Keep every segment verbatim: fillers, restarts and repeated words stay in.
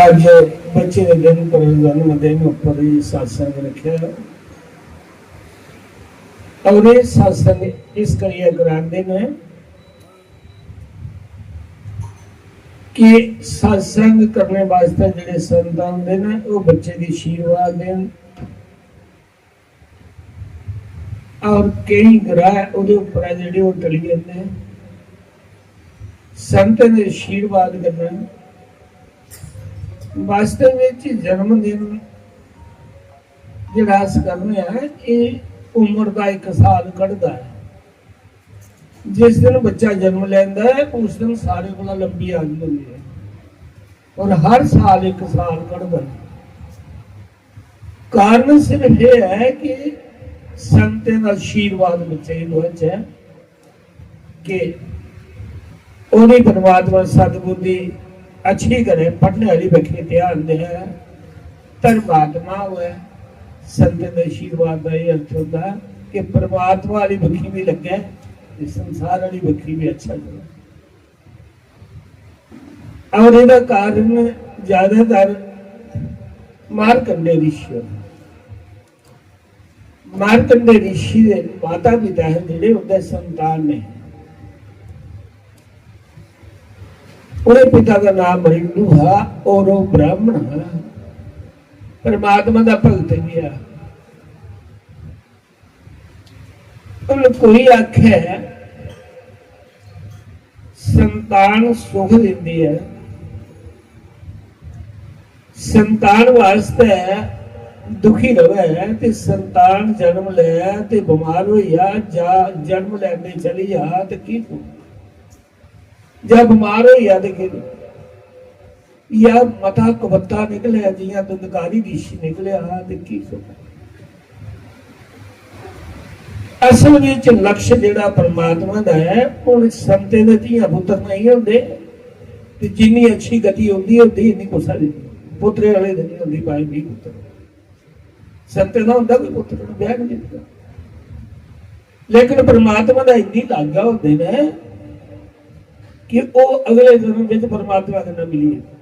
अज्ज बच्चे दे दिन पर, जन्म दिन उप्पर ही सत्संग रखेआ। और ये सत्संग इस करियै करांदे न कि सत्संग करने वास्तै जेह्ड़े संत आंदे न, ओह् बच्चे गी आशीर्वाद देन। और केई ग्रह ओह्दे उप्पर ऐ जेह्ड़े ओह् टली जंदे न। संतें दे आशीर्वाद कन्नै वास्तव विच जन्मदिन जेह्ड़ा अस करने आं, एह् उम्र दा इक साल कढदा ऐ। जिस दिन बच्चा जन्म लैंदा ऐ, उस दिन सारे कोला लंबी आयु होंदी ऐ और हर साल इक साल कढदा ऐ। कारण सिर्फ एह् ऐ कि संतें दा आशीर्वाद बच्चे गी दोआचै कि ओह्दी परमात्मा सद्बुद्धि अच्छी करै, पढ़ने आह्ली बक्खी ध्यान देऐ, धर्मात्मा होऐ। संतें दे आशीर्वाद दा एह् अर्थ होंदा कि परमात्मा आह्ली बक्खी बी लग्गै ते संसार आह्ली बक्खी बी अच्छा करै। और एह्दा कारण ज्यादातर मारकंडे ऋषि होर। मारकंडे ऋषि दे माता पिता हे जेह्ड़े, उं'दे संतान ने। उ'नें पिता दा नाम मृंडु हा और ओह् ब्राह्मण हा, परमात्मा दा भगत बी हा। हून कोई आखै संतान सुख दिंदी ऐ, संतान वास्तै दुखी रवै ते संतान जन्म लै ते बमार होई जा, जा जन्म लैने चली जा ते की सुख? जां बमार होई जा ते की सुख? या मता कबत्ता निकले जियां दुंदकारी ऋषि निकले हा ते की सुख? असल विच लक्ष्य जेह्ड़ा परमात्मा दा ऐ, हुन संतें दे धियां पुत्तर नेईं होंदे ते जिन्नी अच्छी गति होंदी होंदी, इन्नी कुसै दी नेईं। पुत्तरे आह्ले दी नेईं होंदी, भाएं बीह् पुत्तर। संतें दा होंदा कोई पुत्तर, ब्याह नेईं दिंदा। लेकिन परमात्मा दा इन्नी लाग्गा होंदे न कि ओह् अगले जन्म विच परमात्मा कन्नै मिली जंदे।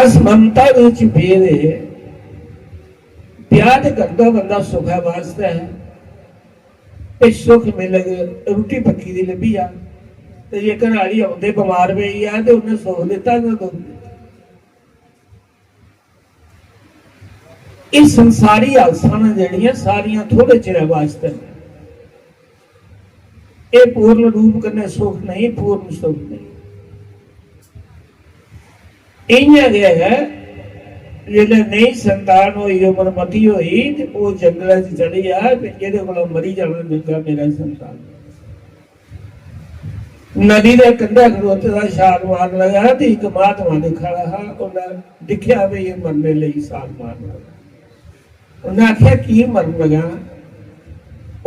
अस ममता विच पेदे, ब्याह ते करदा बंदा सुखै वास्तै, ते सुख मिलग, रुट्टी पक्की दी लब्भी जा। ते जे घरै आह्ली औंदे बमार पेई जा ते उन्नै सुख दित्ता जां दुख दित्ता? एह् संसारी आसां न जेह्ड़ियां, सारियां थोड़े चिरै वास्तै न। एह् पूर्ण रूप कन्नै सुख नेईं, पूर्ण सुख नेईं। इ'यां गै जिसलै नेईं संतान होई, उम्र मती होई, ते ओह् जंगलै च चली जा, ते एह्दे कोला मरी जाना चंगा मेरा संतान। नदी दे कंढै खड़ोते दा छाल मारन लगा ते इक महात्मा दिक्खा दा हा, उन्नै दिक्खेआ भई एह् मरने लेई छाल मारन लगा। उन्नै आखेआ, "की मरन लगा?"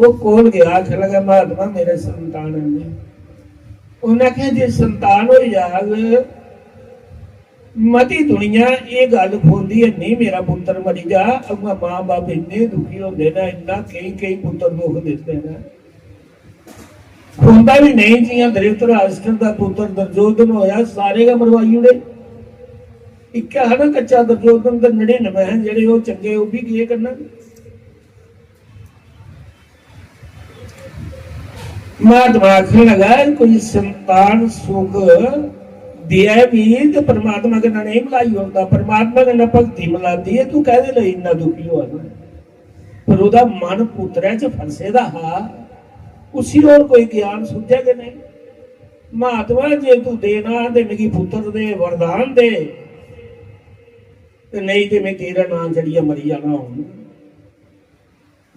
ओह् कोल गेआ, आखन लगा, "महात्मा, मेरे संतान है नहीं।" उन्नै आखेआ, "जे संतान होई जाग, मती दुनिया एह् गल्ल खोंदी है, नहीं मेरा पुत्तर मरी जा।" अगुआं मां बब्ब इन्ने दुखी होंदे न, इन्ना केईं केईं पुत्तर दुख दिंदे न। खोंदा बी नेईं, जि'यां धृतराष्ट्र दा पुत्तर दुर्योधन होया, सारे गै मरवाई ओड़े। इक्कै हा ना कच्चा दुर्योधन, ते नड़िनमें हे जेह्ड़े ओह् चंगे, ओह् बी गे कन्नै। महात्मा आखन लगा, कोई संतान सुख देऐ बी ते परमात्मा कन्नै नेईं मलाई ओड़दा, परमात्मा कन्नै भक्ति मलांदी ऐ, तू कैह्दे लेई इन्ना दुखी होआ ना? पर ओह्दा मन पुत्तरै च फसे दा हा, उसी होर कोई ज्ञान सुझै गै नेईं। महात्मा, जे तू देना ते मिगी पुत्तर दे, वरदान दे, ते नेईं ते में तेरा नांऽ चढ़ियै मरी जाना हून।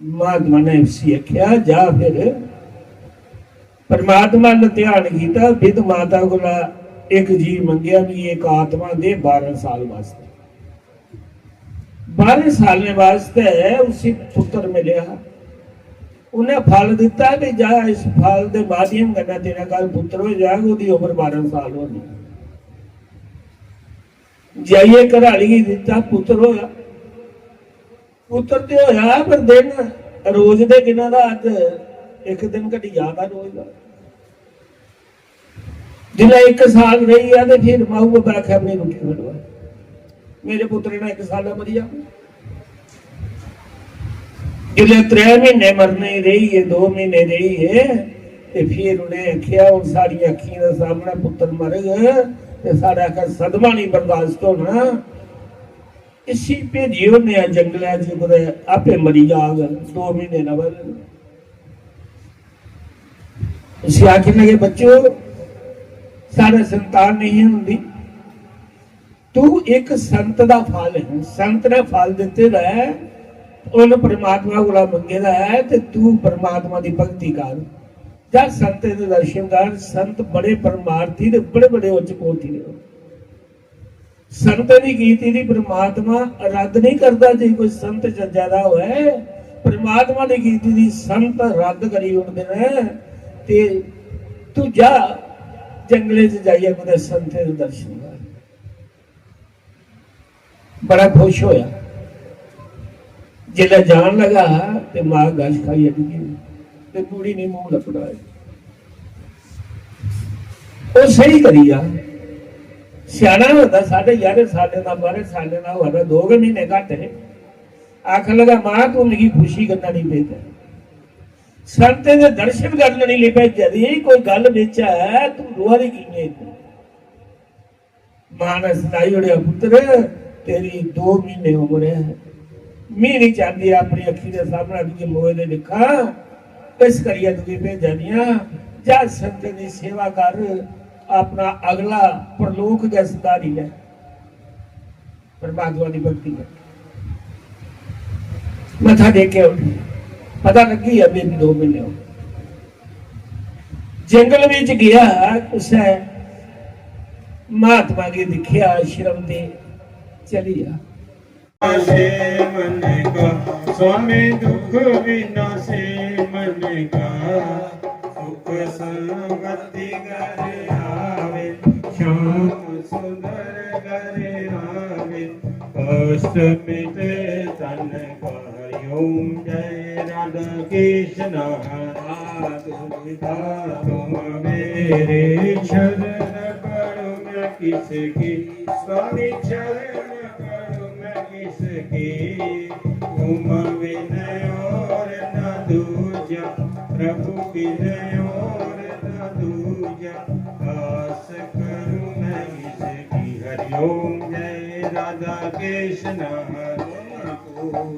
महात्मा ने उसी आखेआ, "जा फिर।" परमात्मा ने ध्यान कीता, बिद माता कोला इक जी मंगेआ, "मिगी इक आत्मा दे बारां साल वास्तै।" बारां सालें वास्तै उसी पुत्तर मिलेआ। उन्नै फल दित्ता कि जा, इस फल दे माध्यम कन्नै तेरा कल पुत्तर होई जाग, ओह्दी उम्र बारां साल होनी। जाइयै घरै आह्ली गी दित्ता, पुत्तर होया। पुत्तर ते होया, पर दिन रोज दे गिने दा, अज्ज इक दिन घटी जा दा रोज दा। जिसलै इक साल रेही गेआ ते फिर माऊ बब्बै आखेआ, "अपनी रुट्टी खंडवा, मेरे पुत्तरै ने इक साल मरी जाना।" जिसलै त्रै म्हीने मरने गी रेही गे, दो म्हीने रेही गे, ते फिर उ'नें आखेआ, "हून साढ़ियां अक्खियें दे सामनै पुत्तर मरग ते साढ़े आखै सदमा निं बर्दाश्त होना, इसी भेजी ओड़ने आं जंगलै च, कुतै आपे मरी जाग, दो म्हीने र'वै।" उसी आखन लगे, "बच्चो, साढ़े संतान नहीं होंदी, तू इक संत दा फल है, संत ने फल दित्ते दा ऐ, उन परमात्मा कोला मंगे दा ऐ ते तू परमात्मा दी भक्ति कर, जा संतें दे दर्शन कर।" संत बड़े परमार्थी ते बड़े बड़े उच्च कोटि दे होंदे। संतें दी कीती दी परमात्मा रद्द नहीं करदा। जे कोई संत चज्जा दा होऐ, परमात्मा दी कीती दी संत रद्द करी ओड़दे न। ते तू जा, जंगले च जाइयै कुतै संतें दे दर्शन कर। बड़ा खुश होया। जिसलै जान लगा ते मां गश खाई अड़ी गेई ते कुड़ी ने मूंह लपड़ा। ओह् स्हेई करी जा। स्याना होंदा, साढ़े ञारें सालें दा, बारें सालें दा होआ दा, दो गै म्हीने घट्ट हे। आखन लगा, "मां, तू मिगी खुशी करना नहीं भेजेआ, संतें दे दर्शन करन नहीं भेजेआ, कोई गल्ल बिच ऐ, तू रोआ दी कि'यां इन्नी?" मां ने सनाई ओड़ेआ, "पुत्तर, तेरी दो म्हीने उम्र ऐ, में नहीं चाहती अपनी अक्खी दे सामने तुझे मोए दे दिक्खा, इस करियै तुझे भेजा दियां, जा संतें दी सेवा कर, अपना अगला परलोक गै सुधारी लै, परमात्मा दी भक्ति कर।" मत्था टेकेआ उठी, पता लग्गी गेआ, "मेरी दो म्हीने हो।" जंगल बिच गया, उसे महात्मा गी दिक्खेआ, आश्रम दे चली आ। से मन का स्वामी दुख विनाशे मन का, सुख संपत्ति घर आवे, श्याम सुंदर घर आवे, कष्ट मिटे तन का। हरि ओम। जय राधा कृष्ण हरे। तुम मेरे शरण पड़ो मैं किसकी, स्वामी शरण पड़ो मैं किसकी। तुम बिन और न दूजा, प्रभु बिन और न दूजा, आस करूं मैं किसकी। हरि ओम। जय राधा कृष्ण हरे। पूर्ण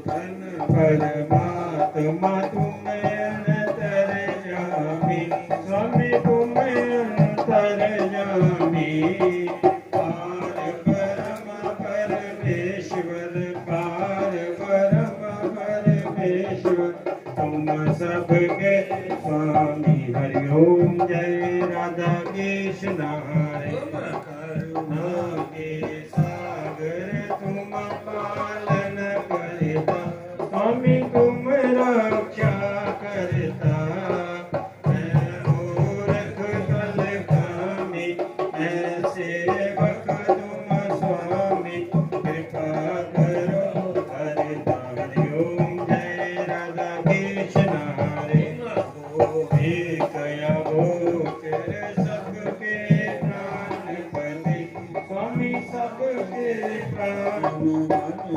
परमात्मा तुम अंतर्यामी, स्वामी तुम अंतर्यामी। पार ब्रह्म परमेश्वर, पार ब्रह्म परमेश्वर, तुम सबके स्वामी। हरि ओम। जय राधा कृष्ण हरे। करुणा के सागर तुम पालन करता, स्वामी तुम रक्षा करता। मैं मूर्ख कलकामी, मैं सेवक तुम स्वामी, कृपा करो हरि। हरि ओम। जय राधा कृष्ण हरे। एक अवोचर सबके प्राणपति, स्वामी सबके प्राण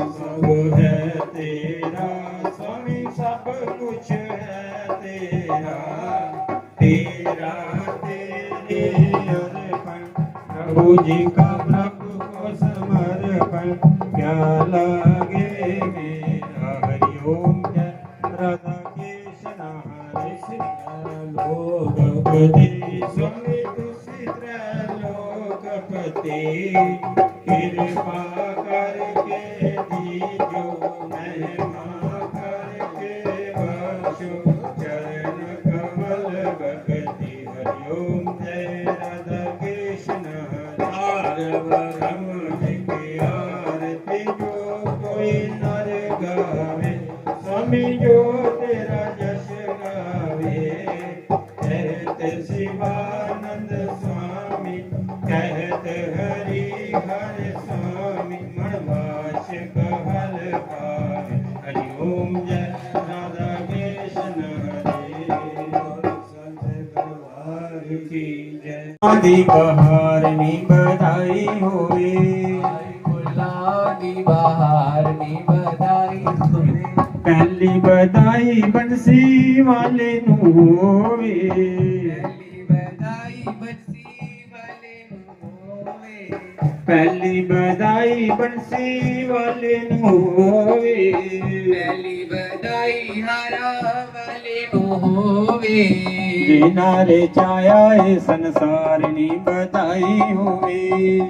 सब है तेरा, स्वामी सब कुछ है तेरा। तेरा तेरे अर्पण, प्रभु जी का प्रभु को समर्पण, क्या लागे मेरा। हरि ओम। जय राधा कृष्ण हरे। श्री लोकपति स्वामी तुसी त्रैलोकपति, कृपा करके दीजो, महिमा करके बख्शो, चरण कमल भगति। हरि ओम। जय राधा कृष्ण हरे। आरव ब्रह्म जी की आरती जो कोई नर गावे, स्वामी जो तेरा जश गावे। कहत शिवानंद स्वामी, कहत हरि हर स्वामी, मणवास कहल पावे। हरि ओम। जय राधा कृष्ण हरे। संत दरबार की जय। दी बहार नी बधाई होवे। फुल्लां दी बहार नी बधाई होवे। पहली बधाई बंसी वाले नू होवे। पहली बधाई बंसी वाले नू होवे। पहली बधाई बंसी वाले नू होवे। पहली बधाई हारा वाले नू होवे। जिन्ना रचाया ए संसार नी बधाई होवे।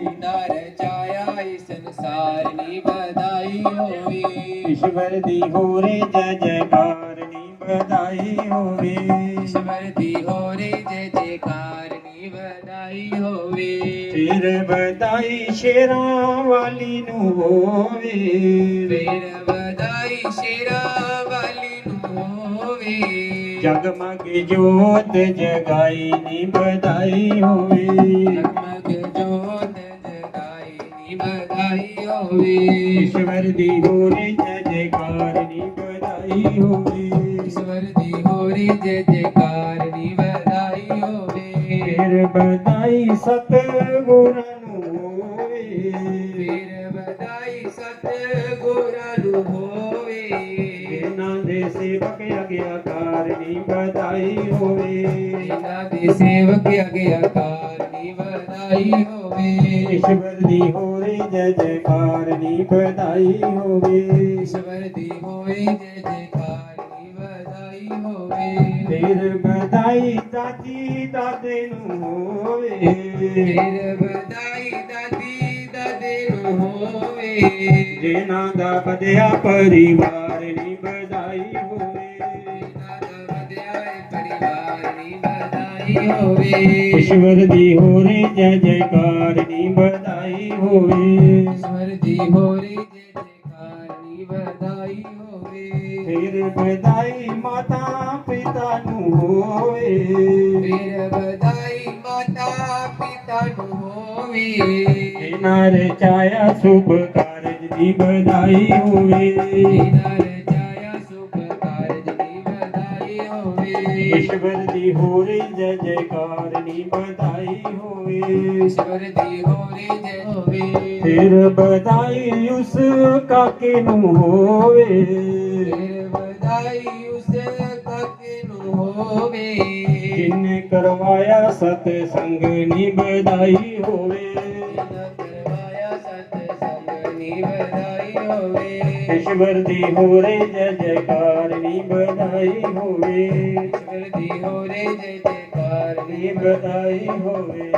जिन्ना रचाया ए संसार नी बधाई होवे। ईश्वर दी होरे जय जयकार नी बधाई होवे। ईश्वर दी होरे जय जयकार नी बधाई होवे। फिर बधाई शेरां वाली नू होवे। फिर बधाई शेरां वाली नू होवे। जगमग जोत जगाई नी बधाई होवे। जगमग जोत जगाई नी बधाई होवे। ईश्वर दी होरे जय जयकार नी बधाई होवे। ईश्वर दी होरे जय जयकार नी बधाई होवे। फिर बधाई सतगुरां नू होवे। फिर बधाई सतगुरां नू होवे। जिन्ना दे सेवक आज्ञाकार नी बधाई होवे। जिन्ना दे सेवक आज्ञाकार नी बधाई होवे। ईश्वर दी होरे जय जयकार नी बधाई होवे। ईश्वर दी होरे जय जयकार नी बधाई होवे। फिर बधाई दादी दादे नू होवे। फिर बधाई दादी दादे नू होवे। जिन्ना दा बधेया परिवार नी बधाई होवे। जिन्ना दा बधेया परिवार नी बधाई होवे। ईश्वर दी होरे जय जयकार नी बधाई होवे। ईश्वर दी होरे जय जयकार नी बधाई होवे। फिर बधाई माता पिता नू होवे। फिर बधाई माता पिता नू होवे। जिन्ना रचाया शुभ कारज दी बधाई होवे। जिन्ना रचाया शुभ कारज दी बधाई होवे। ईश्वर दी होरे जय जयकार नी बधाई होवे। ईश्वर दी होरे जय होवे। फिर बधाई उस काके नू होवे। फिर बधाई उस काके नू होवे। जिन्ने करवाया सत्संग नी बधाई होवे। जिन्ने करवाया सत्संग नी बधाई होवे। ईश्वर दी होरे जय जयकार नी बधाई होवे। ईश्वर दी होरे जय जयकार नी बधाई होवे।